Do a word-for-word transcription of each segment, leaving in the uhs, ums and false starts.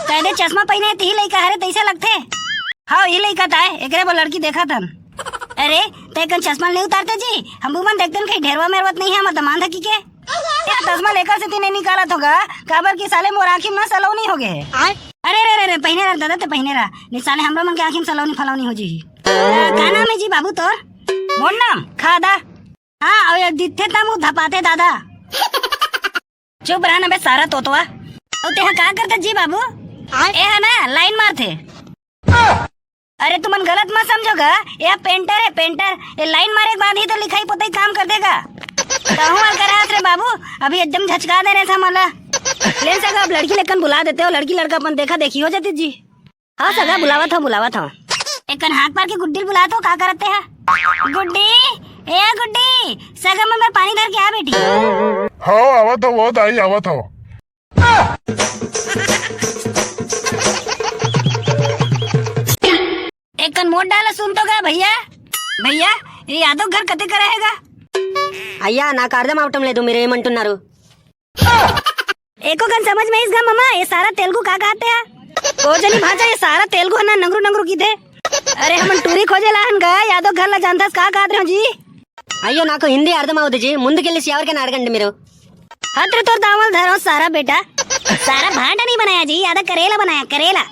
कह दे चश्मा पहिने हे, तिही लइका हरे, तइसे लगथे। हाँ, इही लइका ताय, एकरे बर लड़की देखत हन। अरे, तैं कन चश्मा नइ उतारते जी, हमू मन देखतेन कहीं ढेरवा मेरवत नइ हे हमर दमांद ह कि के। ए, चश्मा लेकर से तीने निकालत होगा, काबर कि साले मोर आँखी में सलौनी हो गए हे। अरे रे रे रे, पहिने रह दादा, तैं पहिने रह, नहीं साले हमरो मन के आँखी में सलौनी फलौनी हो जी। का नाम हे जी बाबू तोर? मोर नाम खादा। हाँ, अउ ये दिखथे त मुँह धपाथे दादा। चुप रह ना बे सारा तोतवा। अउ तेहा का करथे जी बाबू? ए हा ना लाइन मारथे। अरे तुमन गलत मत समझो गा, ये पेंटर हे पेंटर। ये लाइन मारे के बाद ही तो लिखाई पोताई काम कर देगा। कहूँ वाल करा रे बाबू, अभी एकदम झचका दे रहे थे मला। लेन सगा अब लड़की लेकन बुला देते हो, लड़की लड़का अपन देखा देखी हो जाती जी। हाँ सगा, बुलावत हँव, बुलावत हँव। एकन हाथ मार के गुड्डी ल बुलात हँव, का करत हे? गुड्डी, ए गुड्डी, सगा मन बर पानी धर के आ बेटी। हव, आवत हँव, वो दाई, आवत हँव। एकन मोर डाल सुन तो गा भैया। भैया, ये यादव घर कते करा हे गा? अइया, ना कारदम आवटम ले दू मेरे मंटू नारू। एको कन समझ में आइस गा ममा, ये सारा तेलगु का कहत हे? ओ जनी भांचा, ये सारा तेलगु ह ना नंगरू नंगरू किथे। अरे हमन टूरी खोजे ला हन गा, यादव घर ला जानथस का कहत रहे हो जी? अइयो नाको हिंदी अर्थम आवत जी, मुंदकेल्ली सियावरकैन अड़गंडि मीरु। हत रे तोर दावल धरो सारा बेटा। सारा भांटा नहीं बनाया जी, आधा करेला बनाया, करेला।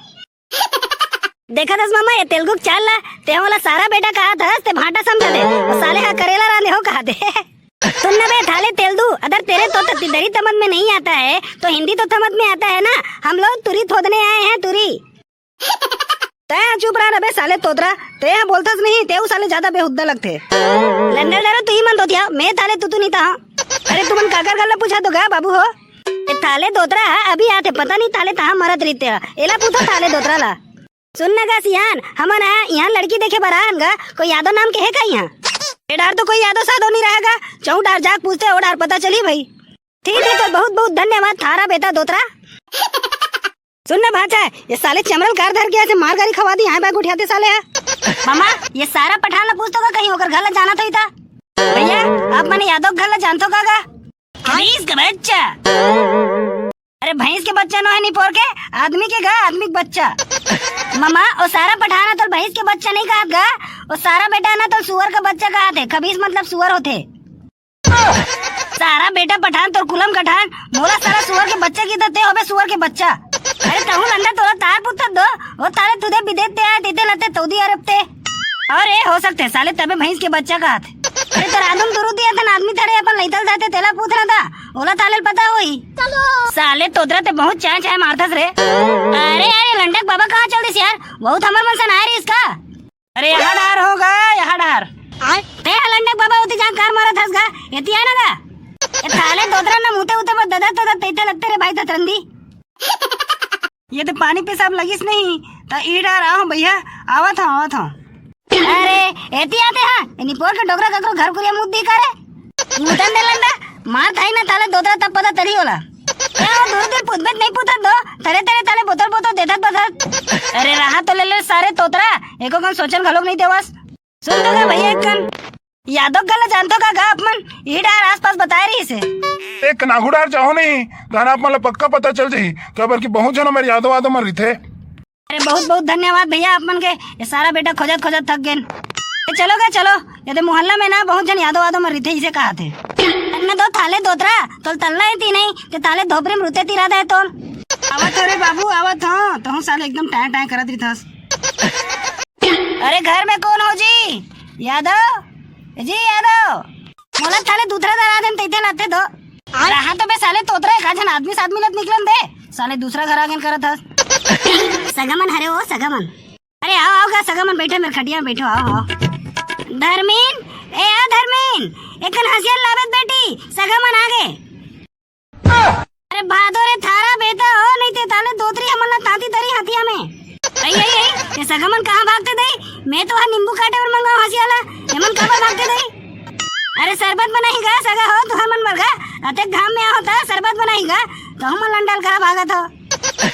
देखत हस ममा, ये तेलगु के चाल ला, तैं हा मोला सारा बेटा कहत हस, तैं भांटा समझत हे, अउ साले हा करेला रांधे हो कहत हे। सुन ना बे, थाले तेलदू, अगर तेरे तो त-, तिदरी तमद में नहीं आता है, तो हिंदी तो थमद में आता है ना? हम लोग तुरी थोदने आए हैं, तुरी। तैं हा चुप रह ना बे, साले तोतरा, तैं हा बोलथस नहीं, तैं हा साले ज्यादा बेहुद्दा लगथे। लंडल डरो तू ही मन दोतिया, मैं थाले तू तू नहीं था। अरे तुमन काकर गल्ला पूछा तो गा बाबू हो? ए थाले दोतरा हा अभी आथे, पता नहीं थाले तहाँ मरत रहिथे हा। एला पूछो थाले दोतरा ला। सुन ना गा सियान, हमन हा इहाँ लड़की देखे बर आन गा, कोई यादव नाम के हे का इहाँ? ए डार तो कोई यादव सादव नहीं रहेगा, चौं डार जाके पूछते, ओ डार पता चली भाई। ठीक है, तो बहुत बहुत धन्यवाद थारा बेटा दोतरा। सुन ना भांचा, ये साले चमरल कार धर के ऐसे मार गारी खवा दी, यहाँ बैग उठाते साले है। मामा, ये सारा पठान ला पूछ तो का कहीं ओकर घर ला जाना था ही था। भैया, आप मने यादव घर ला जानतो का गा? भैंस के बच्चा। अरे भैंस के बच्चा नो है नहीं पोर के, आदमी के गा, आदमी के बच्चा। मामा, ओ सारा पठान हा तोल भैंस के बच्चा नहीं कहत गा, ओ सारा बेटा ना तोल सुअर का बच्चा कहत हे, खबीस मतलब सुअर होथे। सारा बेटा पठान तोर कुलम कठान, मोला सारा सुअर के बच्चा की तो ते होबे सुअर के बच्चा। अरे तहूँ लंडा तोला तार पुत्तर दो, ओ तारे तुदे बिदेत ते आए, तेते लते तौदी अरब ते। अरे हो सकथे साले तबे भैंस के बच्चा कहत। अरे तोर आदम दुरु दिया थन आदमी तड़े अपन लइतल दाते तेला पूछ रहा था, ओला ताले पता होई। साले तोतरा ते बहुत चाय चाय मारथस रे। अरे यार, ये लंडक बाबा कहाँ चल दिस यार? बहुत हमर मन सन आए रहिस का? अरे यहाँ डार हो गा, यहाँ डार। आय? ते हा लंडक बाबा उती जहाँ कार मारत हस गा, एती आय ना गा। ए थाले दोतरा ना मुते उते पर ददा तो तैते लगते रे भाई ततरंदी। ये तो पानी पेशाब लगिस नहीं, त ई डार आओ भैया, आवत हँव, आवत हँव। अरे, एती आते हा, ए निपोर के डोकरा ककरो घर कुरिया मुत दी का रे? मुतन दे लंडा, मार थाई ना थाले दोतरा तब पता तरी होला। ए, ओ दूर दूर पुतबेत नहीं पुतत दो, तरे तरे थाले बोतल बोतल देथत बसत। अरे रहा तो ले ले सारे तोतरा, एको कन सोचन घलोक नहीं देवस। सुन तो गा भैया एक कन, यादव गला जानतो का गा अपमन, ई डार आसपास बताए रहिस हे। एक नागू डार जाओ नहीं, तहन आप मन ला पक्का पता चल जाही, काबर कि बहुत झन हमर यादव वादव मन रहिथे। अरे बहुत बहुत धन्यवाद भैया आप मन के, ये सारा बेटा खोजत खोजत थक गेन। ए, चलो गा चलो, ये दे मोहल्ला में ना बहुत झन यादव वादव मन रहिथे, इसे कहा थे। अन्ना दो थाले दोतरा, तोल तल्ला एती नहीं, ते थाले धोपरे में रुते तिरा दे तोल। आवत हो रे बाबू, आवत हो, तहूँ साले एकदम टाँय टाँय करत रहिथस। अरे घर में कौन हो जी? यादव? जी यादव, मोला थाले दूसरा दरा देन तैते लाते दो। रहा तो बे साले तोतरा एक आधन आदमी से आदमी लत निकलन दे। साले दूसरा घर आगेन करत हस। सगामन हरे ओ सगामन। अरे आओ, आओ गा सगामन, बैठो मेरे खटिया में बैठो, आओ, आओ। धर्मीन, ए आ धर्मीन, एकन हंसिया लाबेत बेटी, सगामन आगे। अरे भादो रे थारा बेटा हो, नहीं ते ताले दोतरी हमन ला तांती तरी हथिया में। आई, आई, आई, ये सगा मन कहाँ भागते दई? मैं तो हा नींबू काटे बर मंगाओ हंसिया ला, ये मन काबर भागते दई? अरे शरबत बनाही गा सगा हो, तुहर मन बर गा, अतेक घाम में आओ ता शरबत बनाही गा, तो हमन लंडल करा भागत हो।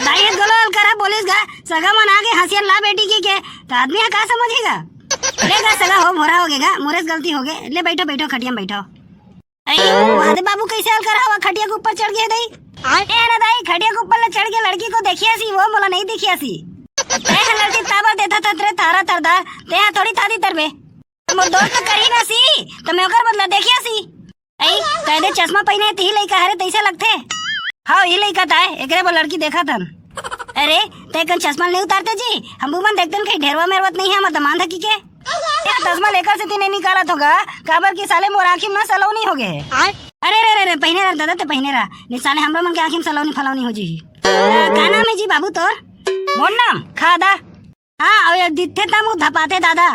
दाई हे गोलो अलकरा बोलिस गा, सगा मन आगे हंसिया ला बेटी की के, तो आदमी हा का समझही गा? ले गा सगा हो, भोरा हो गे गा, मोरेस गलती हो गे, ले बैठो, बैठो, खटिया में बैठो। अरे, वाह दे बाबू, कैसे अलकर हवा खटिया के ऊपर चढ़ गए दई? ए ना दाई, खटिया के ऊपर ले चढ़ के लड़की को देखिया सी, वो मोला नहीं देखिया सी। ते ह लड़की ताबर देता था तेरे थारा थरदा, ते ह थोड़ी थादी तरबे। मोर दोस्त करी ना सी, तो मैं ओकर बदला देखिया सी। अई, कह दे चश्मा पहिने हे, तिही लइका हरे तइसे लगथे। हाँ, ई लइका ताय, एकरे बर लड़की देखत हन। अरे, ते कन चश्मा नहीं उतारते जी, हम मन देखते न कहीं ढेरवा मेरवत नहीं है, हमर दमांद हकी के। ए, चश्मा लेकर से तीने निकालत होगा, काबर कि साले मोर आँखी में ना सलोनी हो गए। अरे रे रे रे, पहिने रह दादा, ते पहिने रह। नहीं साले हमरो मन के आँखी में सलोनी फलोनी हो जी। अ, का नाम है जी बाबू तोर? मोर नाम? खादा। हाँ, अउ ये दिथे तम धपाते दादा।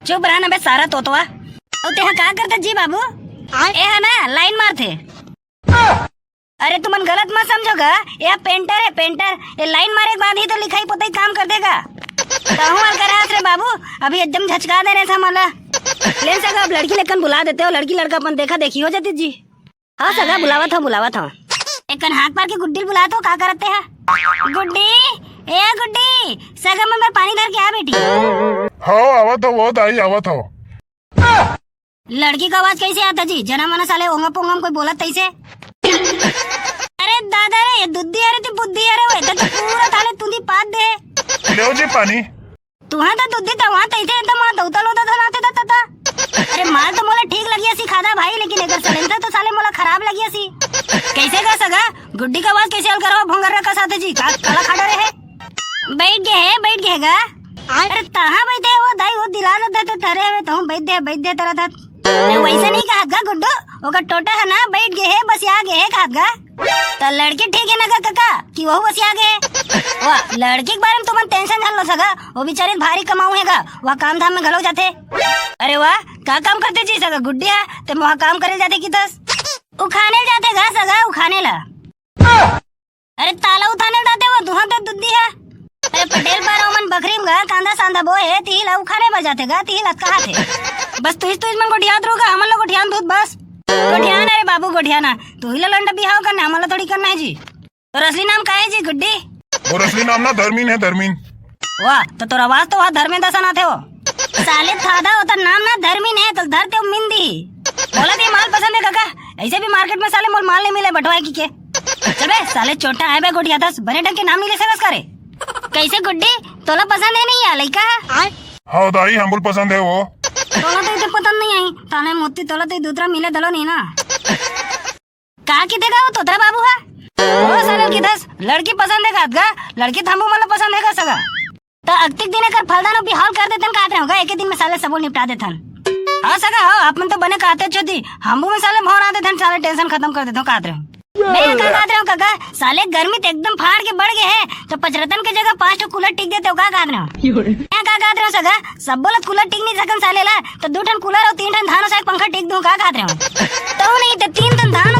चुप रह ना बे सारा तोतवा। अउ तेहा का करता जी बाबू? ए ह ना लाइन मारथे। अरे तुमन गलत मत समझो गा, ये पेंटर है पेंटर। ये लाइन मारे के बाद ही तो लिखाई पोताई काम कर देगा। कहूँ अगर रहत रे बाबू, अभी एकदम झचका दे रहे था मला। ले सगा, अब लड़की लड़कन बुला देते हो, लड़की लड़का अपन देखा देखी हो जाती जी। हाँ सगा, बुलावत हव, बुलावत हव। एक कन हाक मार के गुड्डी ल बुलात हव, का करत हे? गुड्डी, ए गुड्डी, सगा मन बर पानी धर के आ बेटी। हव, आवत हव, वो दाई, आवत हव। लड़की का आवाज कैसे आता जी? जना मना साले ओंगा पोंगा में कोई बोलत तैसे। अरे दादा रे, ये दुद्धी अरे ती बुद्धि अरे वो, इधर तो पूरा थाले तुंदी पात दे। लेव जी पानी। तुहा तो दुद्धी तवा तैसे एकदम वहाँ दौतल होता था नाते था तता। अरे माल तो मोला ठीक लगिया सी खादा भाई, लेकिन एकर सलेंसर तो साले मोला खराब लगिया सी। कैसे गा सगा? गुड्डी का आवाज कैसे हल करो भोंगर का साथ जी? का काला खाड़ा रहे? बैठ गए है, बैठ गए गा। अरे तहा बैठे वो दाई, वो दिला दे तो थरे हवे, तहूँ बैठ दे, बैठ दे तरह था। मैं वैसे नहीं कहत गा गुड्डू, ओकर टोटा है ना, बैठ गए है, बस आ गए है कहत गा। त लड़की ठीक है ना गा काका, कि वहू बसिया गे? वाह, लड़की के बारे में तुमन टेंशन झन लो सगा, वो बेचारी भारी कमाऊ है गा, वह काम धाम में घलो जाथे। अरे वाह, का काम करथे जी सगा गुड्डी हा? ते वहाँ काम करे जाथे कि तस? उखाने जाथे गा सगा, उखाने ला। अरे ताला उठाने जाथे वो, तुहा तो दुद्धी है। अरे पटेल पर ओमन बखरी में गा, कांदा सांदा बोए, तिही ला उखाने बर जाथे गा, तिही ला कहा थे। बस तुइस तुइस मन गोठियात रहो गा, हमन ला गोठियान दूध बस। गोठियाना रे बाबू, गोठियाना। तुही ला लंडा बिहाव करना, हमन ला थोड़ी करना है जी। तोर असली नाम का है जी गुड्डी? मोर असली नाम ना धर्मीन है, धर्मीन। वाह, तो तोर आवाज तो वहाँ धर्मेंद्र सन आथे हो। साले थादा होता नाम ना धर्मीन है, तो धर ते मिंदी। बोला ते माल पसंद है काका, ऐसे भी मार्केट में साले मोल माल नहीं मिले बटवा की के। चल बे, साले चोटा है बे गोठिया दस, बने ढंग के नाम नहीं ले सकस का रे। कैसे गुड्डी, तोला पसंद है नहीं या लइका? हाँ दाई, हमल पसंद है वो। तोला तो इते पसंद नहीं आई, ताने मोती तोला तो दूसरा मिले दलो नहीं ना। का किथे गा वो तोतरा बाबू हा? ओ साले की दस, लड़की पसंद है का गा? लड़की थाम्बू मतलब पसंद है का सगा? तो अक्तिक दिन एकर फलदान अउ बिहाव ल कर देथन काहत रहे हो गा, एके दिन में साले सबो निपटा देथन। हाँ सगा, हाँ, आप मन तो बने कहते छोदी, हमू में साले भौरा देथन, साले टेंशन खत्म कर देथन काहत रहे हो। मैं का कहत रहे हो काका, साले गर्मी तो एकदम फाड़ के बढ़ गए है, तो पचरतन के जगह पांच ठो कूलर टिक देते हो का कहत रहे हो? मैं का कहत रहे हो सगा, सबो ला कूलर टिक नहीं सकन साले ला, तो दो ठन कूलर अउ तीन ठन धान ओसाए के पंखा टिक दूं का कहत रहे हो? तो नहीं तो तीन ठन धान